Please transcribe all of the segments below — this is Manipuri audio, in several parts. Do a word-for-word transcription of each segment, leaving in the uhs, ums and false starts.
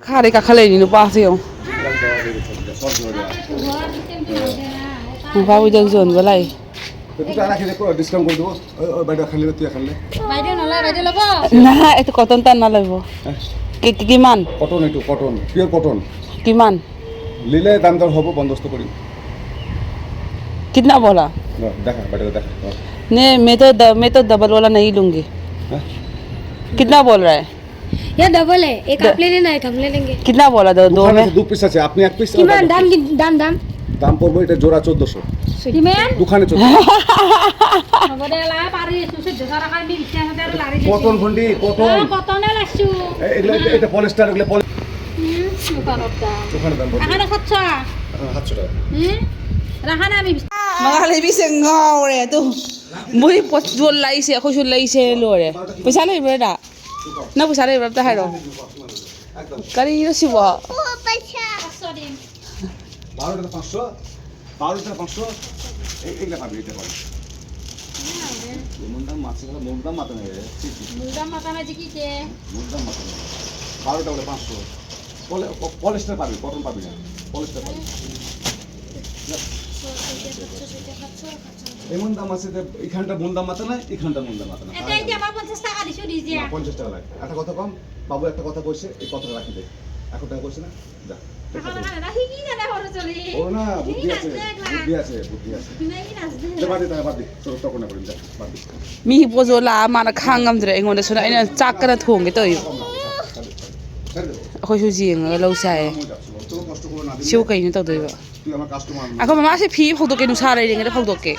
ꯍꯥꯔꯦ ꯀꯥꯈꯠꯂꯛꯏꯅꯤ ꯅꯨꯄꯥꯁꯦ ꯌꯦꯡꯉꯣ꯫ ꯅꯨꯄꯥ ꯋꯤꯗꯜ ꯌꯣꯟꯕ ꯂꯥꯛꯏ꯫ ꯇꯨ ꯇꯥꯔꯥ ꯈꯤꯗꯦ ꯀꯣ ꯗꯤꯁꯀꯥꯎꯟ ꯀꯣ ꯗꯨ꯫ ꯑꯣ, ꯑꯣ, ꯕꯥꯏꯗ ꯈꯜꯂꯦ ꯇꯨ ꯈꯜꯂꯦ꯫ বাইদেউ নলয়, বাইদেউ ল'ব। না, এইটো কটন তান নলব। হ্যাঁ। কি, কি, কিমান? কটন এইটো, কটন, পিয়ৰ কটন। কিমান? লিলে দাম দৰ হ'ব, বন্দোবস্ত কৰিম। कितना बोला? ল, দেখা, বাইদেউ দেখা। ল। नहीं, मैं तो द-, मैं तो डबल वाला नहीं लूंगी। হ্যাঁ? कितना बोल रहा है? ये डबल है, एक आप ले लेना, एक हम ले लेंगे। कितना बोला दो, दो দুখান में? আছে, দু পিস আছে, আপনি এক পিস, কিমান দাম? কি দাম, দাম? দাম পড়বে এটা জোড়া চোদ্দশো। কিমান? দুখানে চোদ্দশো। হ'ব দে, লা, পাৰি, চুচুত দুটা ৰাখাৰ মি বিচনা আছে, আৰু লাৰি দিছে। কটন ভণ্টি, কটন। অ, কটনে লাইছো। এ, এগুলো, এটা, এটা পলিয়েস্টার, এগুলো পলি- হুম, দোকানত দাম। দোকানে দাম বলছে। এখানে সাতশো। হ্যাঁ, সাতশো টাকা। হুম? ꯔꯥꯍꯥꯅ ꯃꯤ ꯃꯉꯥ ꯂꯩꯕꯤꯁꯦ ꯉꯥꯎꯔꯦ ꯑꯗꯨ꯫ ꯃꯣꯏ ꯄꯣꯠ ꯌꯣꯜ ꯂꯥꯛꯏꯁꯦ, ꯑꯩꯈꯣꯏꯁꯨ ꯂꯩꯁꯦ ꯂꯣꯏꯔꯦ꯫ ꯄꯩꯁꯥ ꯂꯩꯕ꯭ꯔꯥ? ꯅꯪ ꯄꯩꯁꯥ ꯂꯩꯕ꯭ꯔꯥ ꯑꯝꯇ ꯍꯥꯏꯔꯛꯑꯣ꯫ ꯀꯔꯤꯅꯣ ꯁꯤꯕꯣ? ꯄꯩꯁꯥ꯫ ꯕꯥꯔোটা পাঁচশো, বারোটা পাঁচশো, এই, এইটা পাবি, এইটা পাবি। মূলধান মাছ, এগুলো মূলধান মাথা নেই রে। ছি, ছি। মূলধান মাথা না যে কি কে? মূলধান মাথা নেই। বারোটা হলে পাঁচশো। পলে-, প-, পলিয়েস্টার পাবি, কটন পাবি না। পলিয়েস্টার পাবি। এই মূলধান মাছ, এটা, এখানটা মূলধান মাথা না, এখানটা মূলধান মাথা না। এটা এই যে আমার পঞ্চাশ টাকা দিছো, দিছে। না, পঞ্চাশ টাকা লাগে। একটা কথা কম, বাবু একটা কথা কইছে, এই কথাটা রাখি দে। এখন টাকা কইছে না? যা। ও না, বুদ্ধি আছে, বুদ্ধি আছে, বুদ্ধি আছে। যা, বাদ দে, তাহলে বাদ দে। চলো, তর্ক না করি, যা, বাদ দে। ꯃꯤ ꯄꯣꯠ ꯌꯣꯜꯂꯛꯑ ꯃꯥꯅ ꯈꯥꯡ ꯉꯝꯗ꯭ꯔꯦ ꯑꯩꯉꯣꯟꯗ ꯁꯨꯅ ꯑꯩꯅ ꯆꯥꯛ ꯀꯟꯅ ꯊꯣꯡꯒꯦ ꯇꯧꯔꯤꯕ꯫ ꯑꯩꯈꯣꯏꯁꯨ ꯌꯦꯡꯉꯒ ꯂꯧꯁꯦ ꯍꯥꯏꯌꯦ꯫ ꯁꯤꯕꯨ ꯀꯩꯅꯣ ꯇꯧꯗꯣꯏꯕ? ꯑꯩꯈꯣꯏ ꯃꯃꯥꯁꯦ ꯐꯤ ꯐꯧꯗꯣꯛꯀꯦ, ꯅꯨꯡꯁꯥ ꯂꯩꯔꯤꯉꯩꯗ ꯐꯧꯗꯣꯛꯀꯦ꯫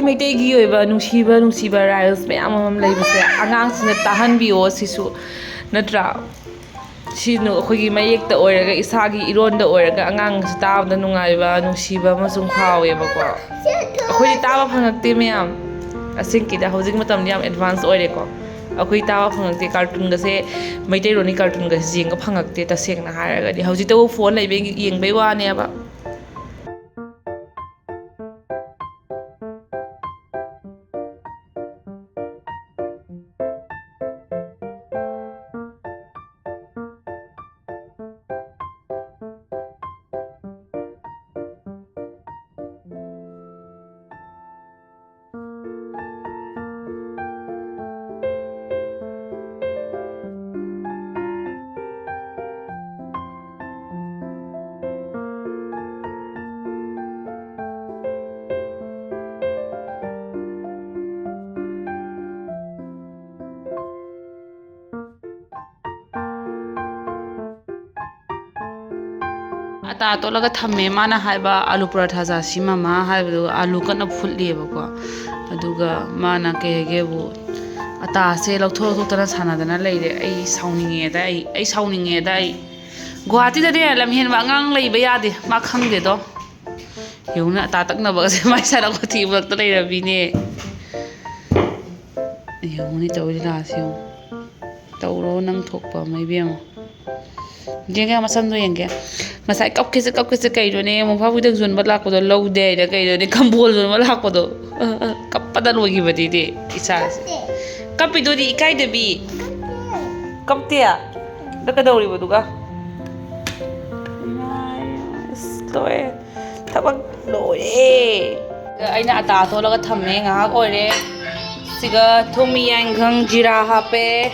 ꯃꯩꯇꯩꯒꯤ ꯑꯣꯏꯕ ꯅꯨꯡꯁꯤꯕ ꯅꯨꯡꯁꯤꯕ ꯔꯥꯏꯜꯁ ꯃꯌꯥꯝ ꯑꯃ ꯂꯩꯕꯁꯦ ꯑꯉꯥꯡꯁꯤꯡꯅ ꯇꯥꯍꯟꯕꯤꯌꯣ꯫ ꯁꯤꯁꯨ ꯅꯠꯇ꯭ꯔꯥ? ꯁꯤꯅ ꯑꯩꯈꯣꯏꯒꯤ ꯃꯌꯦꯛꯇ ꯑꯣꯏꯔꯒ, ꯏꯁꯥꯒꯤ ꯏꯔꯣꯟꯗ ꯑꯣꯏꯔꯒ ꯑꯉꯥꯡꯁꯨ ꯇꯥꯕꯗ ꯅꯨꯡꯉꯥꯏꯕ, ꯅꯨꯡꯁꯤꯕ ꯑꯃꯁꯨ ꯐꯥꯎꯋꯦꯕꯀꯣ꯫ ꯑꯩꯈꯣꯏꯗꯤ ꯇꯥꯕ ꯐꯪꯉꯛꯇꯦ ꯃꯌꯥꯝ꯫ ꯑꯁꯦꯡꯀꯤꯗ ꯍꯧꯖꯤꯛ ꯃꯇꯝꯗꯤ ꯌꯥꯝ ꯑꯦꯗꯚꯥꯟꯁ ꯑꯣꯏꯔꯦꯀꯣ꯫ ꯑꯩꯈꯣꯏ ꯇꯥꯕ ꯐꯪꯉꯛꯇꯦ꯫ ꯀꯥꯔꯇꯨꯟꯒꯁꯦ, ꯃꯩꯇꯩꯔꯣꯟꯒꯤ ꯀꯥꯔꯇꯨꯟꯒꯁꯦ ꯌꯦꯡꯕ ꯐꯪꯉꯛꯇꯦ, ꯇꯁꯦꯡꯅ ꯍꯥꯏꯔꯒꯗꯤ꯫ ꯍꯧꯖꯤꯛꯇꯕꯨ ꯐꯣꯟ ꯂꯩꯕꯒꯤ ꯌꯦꯡꯕꯩ ꯋꯥꯅꯦꯕ꯫ ꯑꯇꯥ ꯇꯣꯠꯂꯒ ꯊꯝꯃꯦ꯫ ꯃꯥꯅ ꯍꯥꯏꯕ, "ꯑꯥꯂꯨ ꯄꯔꯥꯊꯥ ꯆꯥꯁꯤ ꯃꯃꯥ" ꯍꯥꯏꯕꯗꯨ ꯑꯥꯂꯨ ꯀꯟꯅ ꯐꯨꯠꯂꯤꯑꯕꯀꯣ꯫ ꯑꯗꯨꯒ ꯃꯥꯅ ꯀꯩ ꯍꯥꯏꯒꯦꯕꯨ, ꯑꯇꯥꯁꯦ ꯂꯧꯊꯣꯛ ꯂꯧꯊꯣꯛꯇꯅ ꯁꯥꯟꯅꯗꯅ ꯂꯩꯔꯦ꯫ ꯑꯩ ꯁꯥꯎꯅꯤꯡꯉꯦꯗ, ꯑꯩ, ꯑꯩ ꯁꯥꯎꯅꯤꯡꯉꯦꯗ꯫ ꯑꯩ ꯒꯨꯍꯥꯇꯤꯗꯅꯦ ꯂꯝꯍꯦꯟꯕ ꯑꯉꯥꯡ ꯂꯩꯕ ꯌꯥꯗꯦ, ꯃꯥ ꯈꯪꯗꯦꯗꯣ꯫ ꯌꯦꯡꯉꯨꯅꯦ, ꯑꯇꯥ ꯇꯛꯅꯕꯒꯁꯦ ꯃꯥꯏ ꯁꯥꯟꯅ ꯈꯣꯠꯊꯤ ꯃꯔꯛꯇ ꯂꯩꯔꯕꯤꯅꯦ꯫ ꯌꯦꯡꯉꯨꯅꯦ ꯇꯧꯔꯤ ꯂꯤꯂꯥꯁꯦ ꯌꯦꯡꯉꯨ꯫ ꯇꯧꯔꯣ ꯅꯪ ꯊꯣꯛꯄ ꯑꯃ, ꯏꯕꯦꯝꯃ꯫ ꯌꯦꯡꯒꯦ, ꯃꯁꯝꯗꯣ ꯌꯦꯡꯒꯦ꯫ ꯉꯁꯥꯏ ꯀꯞꯀꯦꯁꯦ, ꯀꯞꯀꯦꯁꯦ ꯀꯩꯅꯣꯅꯦ, ꯃꯣꯝꯄꯥꯛ ꯐꯤꯗꯛ ꯌꯣꯟꯕ ꯂꯥꯛꯄꯗꯣ ꯂꯧꯗꯦ ꯍꯥꯏꯅ ꯀꯩꯅꯣꯅꯦ, ꯀꯝꯕꯣꯜ ꯌꯣꯟꯕ ꯂꯥꯛꯄꯗꯣ꯫ ꯑ, ꯑ, ꯀꯞꯄꯗ ꯂꯣꯏꯈꯤꯕꯅꯤꯅꯦ ꯏꯁꯥꯁꯦ꯫ ꯀꯞꯄꯤꯗꯨꯗꯤ ꯏꯀꯥꯏꯗꯕꯤ꯫ ꯀꯞꯇꯦ? ꯑꯗ ꯀꯩꯗꯧꯔꯤꯕꯗꯨꯒ? ꯏꯃꯥꯏ, ꯑꯁ, ꯂꯣꯏꯔꯦ꯫ ꯊꯕꯛ ꯂꯣꯏꯔꯦ꯫ ꯑꯩꯅ ꯑꯇꯥ ꯇꯣꯠꯂꯒ ꯊꯝꯃꯦ, ꯉꯥꯏꯍꯥꯛ ꯑꯣꯏꯔꯦ꯫ ꯁꯤꯒ ꯊꯨꯝ, ꯌꯥꯏꯉꯪ, ꯖꯤꯔꯥ ꯍꯥꯞꯄꯦ,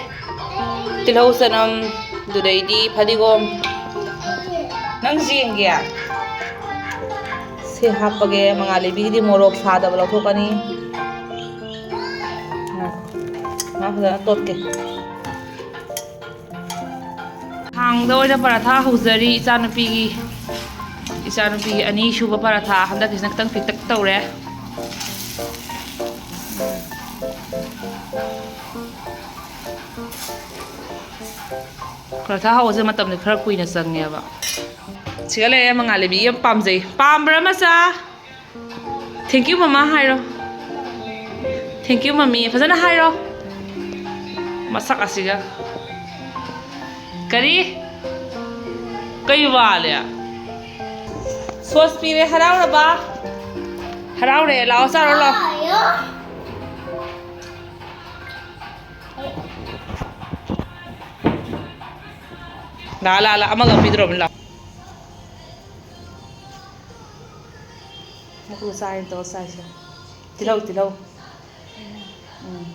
ꯇꯤꯜꯍꯧ, ꯆꯅꯝ, ꯑꯗꯨꯗꯩꯗꯤ ꯐꯗꯤꯒꯣꯝ꯫ ꯅꯪ ꯌꯦꯡꯒꯦ? ꯁꯤ ꯍꯥꯞꯄꯒꯦ꯫ ꯃꯉꯥꯜ ꯂꯩꯕꯤꯒꯤꯗꯤ ꯃꯣꯔꯣꯛ ꯁꯥꯗꯕ ꯂꯧꯊꯣꯛꯀꯅꯤ꯫ ꯉꯥ ꯐꯖꯅ ꯇꯣꯠꯀꯦ꯫ ꯈꯥꯡꯗ ꯑꯣꯏꯅ ꯄꯔꯥꯊꯥ ꯍꯧꯖꯔꯤ ꯏꯆꯥꯅꯨꯄꯤꯒꯤ꯫ ꯏꯆꯥꯅꯨꯄꯤꯒꯤ ꯑꯅꯤꯁꯨꯕ ꯄꯔꯥꯊꯥ, ꯍꯟꯗꯛꯀꯤꯁꯤꯅ ꯈꯤꯇꯪ ꯄꯤꯛꯇꯛ ꯇꯧꯔꯦ꯫ ꯄꯔꯥꯊꯥ ꯍꯧꯕꯁꯦ ꯃꯇꯝꯗꯤ ꯈꯔ ꯀꯨꯏꯅ ꯆꯪꯉꯦꯕ꯫ ꯁꯤꯒ ꯂꯩꯔꯦ, ꯃꯉꯥꯜꯂꯩꯕꯤ ꯌꯥꯝ ꯄꯥꯝꯖꯩ꯫ ꯄꯥꯝꯕ꯭ꯔꯥ, ꯃꯆꯥ? Thank you, ꯃꯃꯥ ꯍꯥꯏꯔꯣ꯫ Thank you, ꯃꯃꯤ꯫ ꯐꯖꯅ ꯍꯥꯏꯔꯣ꯫ ꯃꯁꯛ ꯑꯁꯤꯒ꯫ ꯀꯔꯤ? ꯀꯩ ꯋꯥꯂꯦ? ꯁꯣꯁ ꯄꯤꯔꯦ, ꯍꯔꯥꯎꯔꯕ? ꯍꯔꯥꯎꯔꯦ, ꯂꯥꯛꯑꯣ, ꯆꯥꯔꯣ, ꯂꯥꯛꯑꯣ꯫ ꯂꯥ, ꯂꯥ, ꯂꯥ, ꯑꯃꯒ ꯄꯤꯗ꯭ꯔꯣꯕꯅꯤ, ꯂꯥ꯫ ꯃꯀꯨ ꯆꯥꯏ, ꯇꯧꯔ ꯆꯥꯏꯁꯦ꯫ ꯇꯤꯜꯍꯧ, ꯇꯤꯜꯍꯧ꯫ ꯎꯝ꯫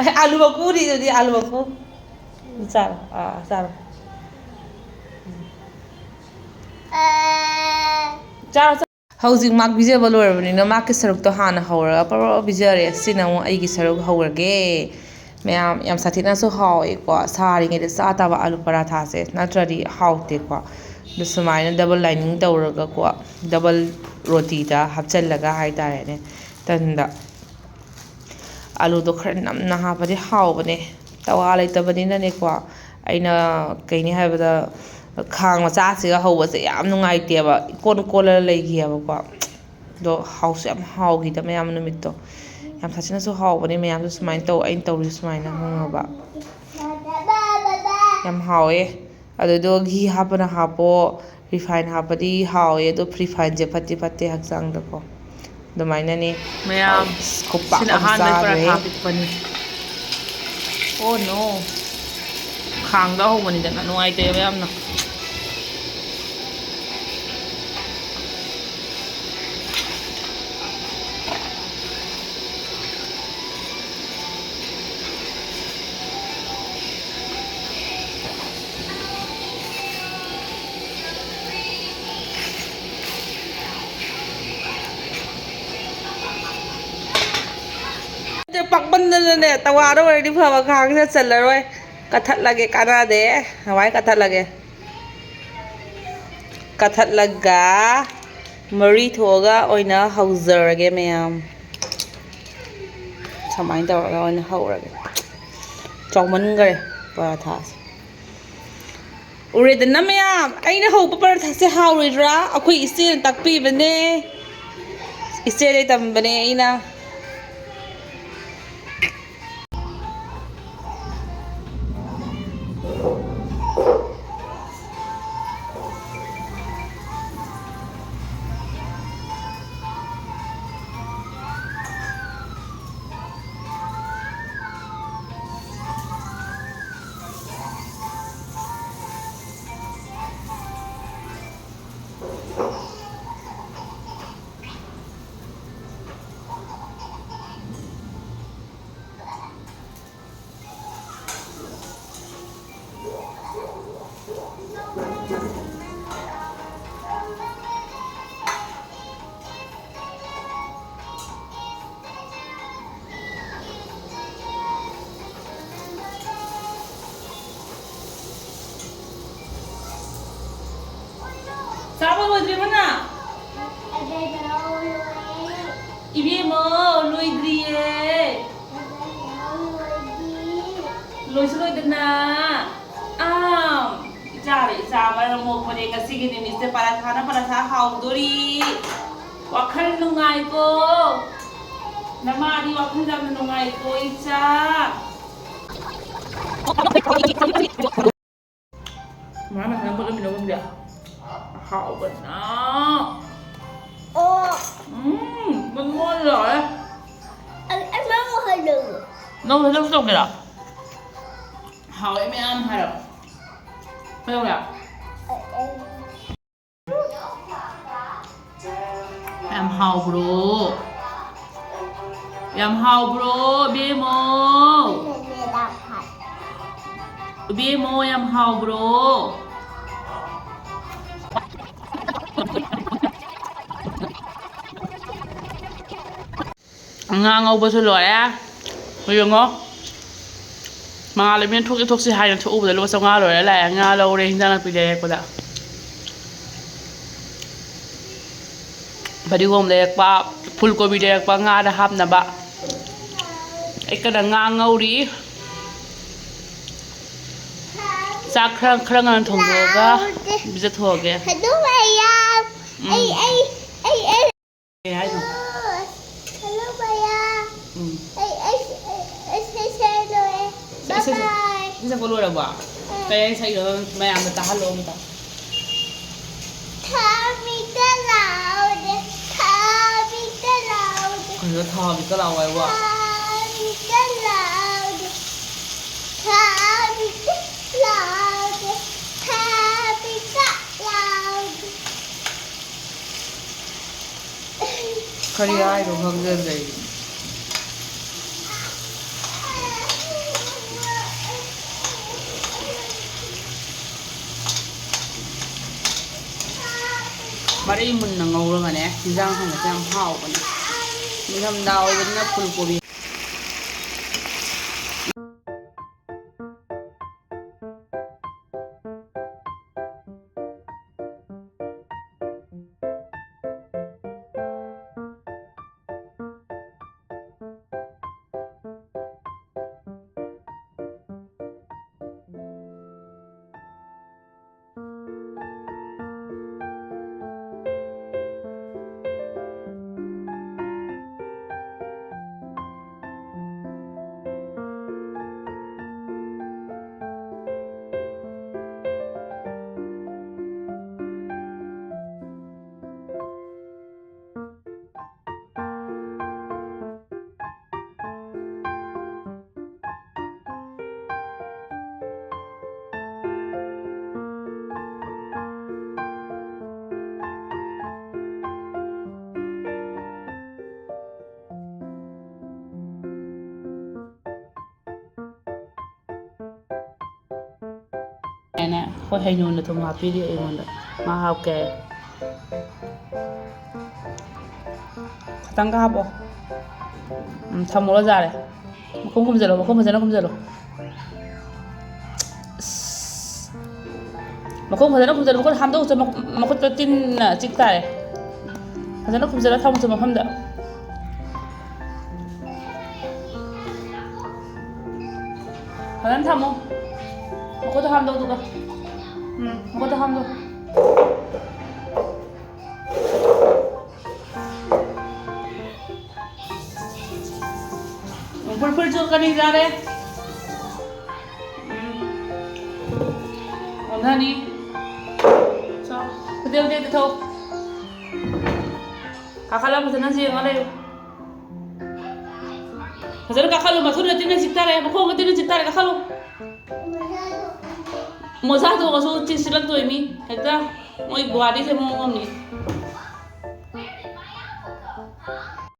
ꯑꯦ, ꯑꯥꯂꯨ ꯃꯀꯨꯅꯤ ꯑꯗꯨꯗꯤ, ꯑꯥꯂꯨ ꯃꯀꯨ꯫ ꯆꯥꯔꯣ, ꯑꯥ, ꯆꯥꯔꯣ꯫ ꯎꯝ꯫ ꯆꯥꯔꯣ, ꯆꯥꯔꯣ꯫ ꯍꯧꯖꯤꯛ ꯃꯥꯛ ꯄꯤꯖꯕ ꯂꯣꯏꯔꯕꯅꯤꯅ, ꯃꯥꯛꯀꯤ ꯁꯔꯨꯛꯇꯣ ꯍꯥꯟꯅ ꯍꯧꯔꯒ ꯄꯔꯣ ꯄꯤꯖꯔꯦ꯫ ꯁꯤꯅ ꯑꯃꯨꯛ ꯑꯩꯒꯤ ꯁꯔꯨꯛ ꯍꯧꯔꯒꯦ꯫ ꯃꯌꯥꯝ, ꯌꯥꯝ ꯁꯥꯊꯤꯅꯁꯨ ꯍꯥꯎꯋꯦꯀꯣ꯫ ꯁꯥꯔꯤꯉꯩꯗ ꯆꯥ ꯇꯥꯕ ꯑꯥꯂꯨ ꯄꯔꯥꯊꯥꯁꯦ, ꯅꯠꯇ꯭ꯔꯗꯤ ꯍꯥꯎꯇꯦꯀꯣ꯫ ꯑꯗꯨ ꯁꯨꯃꯥꯏꯅ double lining ꯇꯧꯔꯒꯀꯣ, double ꯔꯣꯇꯤꯗ ꯍꯥꯞꯆꯜꯂꯒ ꯍꯥꯏꯇꯥꯔꯦꯅꯦ, ꯇꯟꯗ꯫ ꯑꯥꯂꯨꯗꯣ ꯈꯔ ꯅꯝꯅ ꯍꯥꯞꯄꯗꯤ ꯍꯥꯎꯕꯅꯦ꯫ ꯇꯋꯥ ꯂꯩꯇꯕꯅꯤꯅꯅꯦꯀꯣ, ꯑꯩꯅ ꯀꯩꯅꯤ ꯍꯥꯏꯕꯗ, ꯈꯥꯡ ꯃꯆꯥꯁꯤꯒ ꯍꯧꯕꯁꯦ ꯌꯥꯝ ꯅꯨꯡꯉꯥꯏꯇꯦꯕ, ꯏꯀꯣꯟ ꯀꯣꯜꯂ ꯂꯩꯈꯤꯑꯕꯀꯣ꯫ ꯑꯗꯣ ꯍꯥꯎꯁꯨ ꯌꯥꯝ ꯍꯥꯎꯈꯤꯗ ꯃꯌꯥꯝ ꯅꯨꯃꯤꯠꯇꯣ꯫ ꯌꯥꯝ ꯁꯥꯊꯤꯅꯁꯨ ꯍꯥꯎꯕꯅꯦ꯫ ꯃꯌꯥꯝꯁꯨ ꯁꯨꯃꯥꯏꯅ ꯇꯧ, ꯑꯩꯅ ꯇꯧꯔꯤꯁꯦ ꯁꯨꯃꯥꯏꯅ ꯍꯪꯉꯕ꯫ ꯌꯥꯝ ꯍꯥꯎꯋꯦ꯫ ꯑꯗꯨꯗꯣ ꯘꯤ ꯍꯥꯞꯄꯅ ꯍꯥꯞꯄꯣ, refine ꯍꯥꯞꯄꯗꯤ ꯍꯥꯎꯋꯦ, ꯑꯗꯣ refineꯁꯦ ꯐꯠꯇꯤ ꯐꯠꯇꯦ ꯍꯛꯆꯥꯡꯗꯀꯣ꯫ ꯑꯗꯨꯃꯥꯏꯅꯅꯦ꯫ ꯃꯌꯥꯝ, ꯑꯁ, ꯈꯨꯄꯥꯛ ꯁꯤꯅ ꯑꯃ ꯑꯍꯥꯟꯕ ꯆꯥꯈ꯭ꯔꯦ꯫ ꯄꯔꯥꯊꯥ ꯄꯤꯛꯄꯅꯤ꯫ Oh no! ꯈꯥꯡꯗ ꯍꯧꯕꯅꯤꯗꯅ, ꯅꯨꯡꯉꯥꯏꯇꯦꯕ ꯌꯥꯝꯅ꯫ ꯄꯥꯛꯃꯟꯗꯅꯅꯦ, ꯇꯋꯥꯗ ꯑꯣꯏꯔꯗꯤ ꯐꯕ, ꯈꯥꯡꯁꯤꯗ ꯆꯜꯂꯔꯣꯏ꯫ ꯀꯠꯊꯠꯂꯒꯦ, ꯀꯥꯟꯅꯗꯦ꯫ ꯍꯋꯥꯏ ꯀꯠꯊꯠꯂꯒꯦ꯫ ꯀꯠꯊꯠꯂꯒ ꯃꯔꯤ ꯊꯣꯛꯑꯒ ꯑꯣꯏꯅ ꯍꯧꯖꯔꯒꯦ ꯃꯌꯥꯝ꯫ ꯁꯨꯃꯥꯏꯅ ꯇꯧꯔꯒ ꯑꯣꯏꯅ ꯍꯧꯔꯒꯦ꯫ ꯆꯥꯎꯃꯟꯈꯔꯦ ꯄꯔꯥꯊꯥꯁꯦ꯫ ꯎꯔꯦꯗꯅ ꯃꯌꯥꯝ, ꯑꯩꯅ ꯍꯧꯕ ꯄꯔꯥꯊꯥꯁꯦ ꯍꯥꯎꯔꯣꯏꯗ꯭ꯔꯥ? ꯑꯩꯈꯣꯏ ꯏꯆꯦꯅ ꯇꯥꯛꯄꯤꯕꯅꯦ, ꯏꯆꯦꯗꯩ ꯇꯝꯕꯅꯦ ꯑꯩꯅ꯫ ꯆꯥꯕ ꯂꯣꯏꯗ꯭ꯔꯤꯕꯣ ꯅꯪ? ꯏꯕꯦꯝꯃ, ꯂꯣꯏꯗ꯭ꯔꯤꯌꯦ꯫ ꯂꯣꯏꯁꯨ ꯂꯣꯏꯗꯅ꯫ ꯑꯥ, ꯏꯆꯥꯗ ꯏꯆꯥ ꯃꯔꯝ ꯃꯣꯛꯄꯅꯦ꯫ ꯉꯁꯤꯒꯤ ꯅꯨꯃꯤꯠꯁꯦ ꯄꯔꯥꯊꯥꯅ ꯄꯔꯥꯊꯥ ꯍꯥꯎꯗꯣꯔꯤ꯫ ꯋꯥꯈꯜ ꯅꯨꯡꯉꯥꯏꯀꯣ? ꯅꯃꯥꯗꯤ ꯋꯥꯈꯜ ꯌꯥꯝꯅ ꯅꯨꯡꯉꯥꯏꯀꯣ, ꯏꯆꯥ? ꯃꯥ ꯃꯊꯟꯇ ꯐꯨꯠꯂꯝꯃꯤꯅꯣ ꯈꯪꯗꯦ꯫ ꯍꯥꯎꯕꯅ꯫ ꯑꯣ꯫ ꯎꯝ, ꯃꯣꯟ ꯃꯣꯟ ꯂꯥꯎꯔꯦ꯫ ꯑꯩ, ꯑꯩ ꯃꯥ ꯃꯣꯍꯜꯂꯨ꯫ ꯅꯪ ꯍꯟꯗꯛꯁꯨ ꯇꯧꯒꯦꯔꯥ? ꯍꯥꯎꯋꯦ ꯃꯌꯥꯝ ꯍꯥꯏꯔꯣ꯫ ꯀꯩꯗꯧꯔꯦ? ꯑꯩ, ꯑꯩ꯫ ꯌꯥꯝ ꯍꯥꯎꯕ꯭ꯔꯣ? ꯌꯥꯝ ꯍꯥꯎꯕ꯭ꯔꯣ, ꯏꯕꯦꯝꯃꯣ? ꯏꯕꯦꯝꯃꯣ, ꯌꯥꯝ ꯍꯥꯎꯕ꯭ꯔꯣ? ꯉꯥ ꯉꯧꯕꯁꯨ ꯂꯣꯏꯔꯦ꯫ ꯌꯦꯡꯉꯣ꯫ ꯃꯉꯥꯜ ꯂꯩꯃꯤꯅ ꯊꯣꯛꯁꯤ ꯊꯣꯛꯁꯤ ꯍꯥꯏꯅ ꯊꯣꯛꯎꯕꯗ ꯂꯨꯄꯥ ꯆꯥꯝꯃꯉꯥ ꯂꯣꯏꯔ ꯂꯥꯛꯑꯦ꯫ ꯉꯥ ꯂꯧꯔꯦ, ꯍꯤꯟꯖꯥꯡ ꯅꯥꯄꯤ ꯂꯩꯔꯛꯄꯗ꯫ ꯐꯗꯤꯒꯣꯝ ꯂꯩꯔꯛꯄ, ꯐꯨꯜ ꯀꯣꯕꯤ ꯂꯩꯔꯛꯄ, ꯉꯥꯗ ꯍꯥꯞꯅꯕ꯫ ꯑꯩ ꯀꯟꯅ ꯉꯥ ꯉꯧꯔꯤ꯫ ꯆꯥꯛ ꯈꯔ, ꯈꯔ ꯉꯟꯅ ꯊꯣꯡꯗꯣꯛꯑꯒ ꯄꯤꯖꯊꯣꯛꯑꯒꯦ꯫ ꯍꯜꯂꯣ ꯃꯌꯥꯝ꯫ ꯎꯝ꯫ ꯑꯩ, ꯑꯩ, ꯑꯩ, ꯑꯩ꯫ ꯀꯩ ꯍꯥꯏꯅꯣ? ꯍꯜꯂꯣ ꯃꯌꯥꯝ꯫ ꯎꯝ꯫ ꯑꯩ, ꯑꯩ, ꯑꯩ, ꯑꯩ ꯏꯁꯩ ꯁꯛꯑ ꯂꯣꯏꯔꯦ꯫ ꯏꯁꯩ, ꯏꯁꯩ ꯁꯛ-, ꯕꯥꯏ ꯕꯥꯏ꯫ ꯏꯁꯩ ꯁꯛꯄ ꯂꯣꯏꯔꯕꯣ? ꯑꯥ꯫ ꯀꯩ ꯏꯁꯩꯅꯣ? ꯃꯌꯥꯝꯗ ꯇꯥꯍꯜꯂꯣ ꯑꯝꯇ꯫ ꯊꯥꯕꯤꯒ ꯂꯥꯎꯗꯦ, ꯊꯥꯕꯤꯒ ꯂꯥꯎꯗꯦ꯫ ꯀꯩꯅꯣ ꯊꯥꯕꯤꯒ ꯂꯥꯎ ꯍꯥꯏꯕꯣ? ꯊꯥꯕꯤꯒ ꯂꯥꯎꯗꯦ, ꯊꯥꯕꯤꯒ ꯂꯥꯎꯗꯦ, ꯊꯥꯕꯤꯒ ꯂꯥꯎꯗꯦ꯫ ꯀꯔꯤ ꯍꯥꯏꯅꯣ ꯈꯪꯗꯦ ꯑꯗꯨꯗꯩꯗꯤ꯫ ꯃꯔꯩ ꯃꯨꯟꯅ ꯉꯧꯔꯒꯅꯦ, ꯏꯟꯖꯥꯡ ꯊꯣꯡꯕꯁꯦ ꯌꯥꯝ ꯍꯥꯎꯕꯅꯦ꯫ ꯅꯤꯡꯊꯝꯊꯥ ꯑꯣꯏꯕꯅꯤꯅ ꯐꯨꯜ ꯀꯣꯕꯤ꯫ ꯍꯥꯏꯅꯦ, ꯑꯩꯈꯣꯏ ꯍꯩꯅꯨꯅ ꯊꯨꯝ ꯍꯥꯞꯄꯤꯔꯤ ꯑꯩꯉꯣꯟꯗ꯫ ꯃꯥ ꯍꯥꯞꯀꯦ ꯍꯥꯏ꯫ ꯈꯇꯪꯒ ꯍꯥꯞꯄꯣ꯫ ꯎꯝ, ꯊꯝꯃꯣꯔ ꯌꯥꯔꯦ꯫ ꯃꯈꯨꯝ ꯈꯨꯝꯖꯤꯜꯂꯣ, ꯃꯈꯨꯝ ꯐꯖꯅ ꯈꯨꯝꯖꯤꯜꯂꯣ꯫ ꯑꯁ꯫ ꯃꯈꯨꯝ ꯐꯖꯅ ꯈꯨꯝꯖꯤꯜꯂꯣ, ꯃꯈꯨꯠ ꯍꯥꯝꯗꯣꯛꯎꯆꯣ, ꯃꯈꯨ-, ꯃꯈꯨꯠꯇꯣ ꯇꯤꯟꯅ ꯆꯤꯛ ꯇꯥꯔꯦ꯫ ꯐꯖꯅ ꯈꯨꯝꯖꯤꯜꯂ ꯊꯝꯃꯨꯆꯣ ꯃꯐꯝꯗ꯫ ꯐꯖꯅ ꯊꯝꯃꯨ꯫ ꯃꯈꯣꯏꯗ ꯍꯥꯝꯗꯧꯗꯨꯒ꯫ ꯎꯝ, ꯃꯈꯣꯏꯗ ꯍꯥꯝꯗꯧ꯫ ꯐꯨꯔꯤꯠ, ꯐꯨꯔꯤꯠ ꯆꯣꯠꯀꯅꯤ, ꯌꯥꯔꯦ꯫ ꯎꯝ꯫ ꯑꯣꯟꯊꯅꯤ꯫ ꯆꯣ, ꯍꯣꯇꯦꯜ ꯍꯣꯇꯦꯜꯗ ꯊꯧ꯫ ꯀꯥꯈꯠꯂ ꯐꯖꯅ ꯌꯦꯡꯉ ꯂꯩꯌꯨ꯫ ꯐꯖꯅ ꯀꯥꯈꯠꯂꯨ, ꯃꯊꯨꯟꯗ ꯇꯤꯟꯅ ꯆꯤꯛ ꯇꯥꯔꯦ, ꯃꯈꯣꯡꯗ ꯇꯤꯟꯅ ꯆꯤꯛ ꯇꯥꯔꯦ, ꯀꯥꯈꯠꯂꯨ꯫ ꯃꯣꯖꯥ ꯇꯣꯡꯉꯁꯨ ꯆꯤꯛꯁꯤꯜꯂꯛꯇꯣꯏꯅꯤ ꯍꯦꯛꯇ꯫ ꯃꯣꯏ ꯒꯨꯍꯥꯇꯤꯁꯦ ꯃꯑꯣꯡ ꯑꯃꯅꯤ꯫